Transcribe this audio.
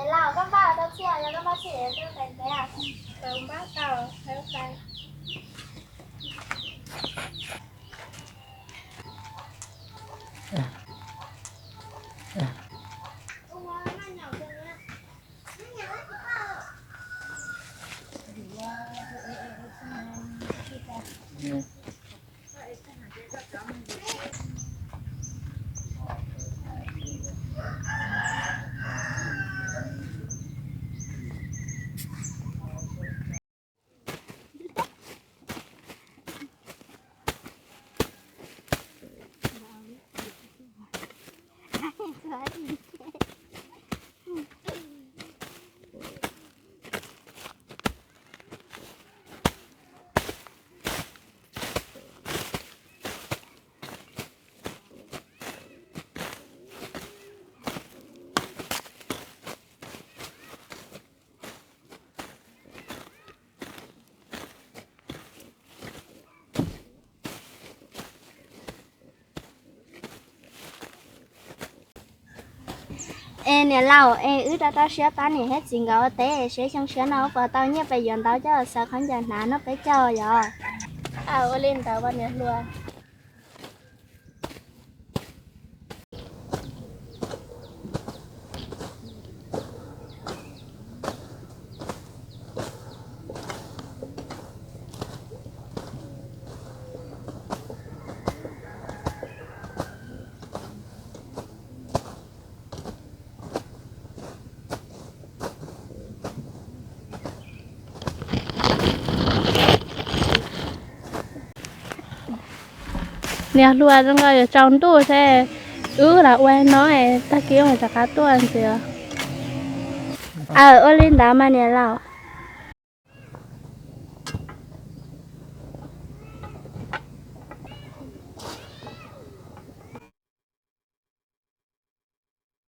Niam laus, koj npaj tau txiaj, yog koj npaj txiaj es tuaj tais ntev. Tau npaj tau, tais. Es niam laus, es wb rau tau siab pab niam thiab txiv nkawd ua teb, siab xyoo siab no puas tau nyiaj pes yuav ntau coj los xaws khaub ncaws hnav noj peb caug yom? Aw, ua li ntawd mas niam hluas. Niam hluas, zoo nkaus yuav tsaus ntuj thiab, wb los ua no, tag kis wb mam rov qab tuaj ntxiv. Aw, ua li ntawd mas niam laus.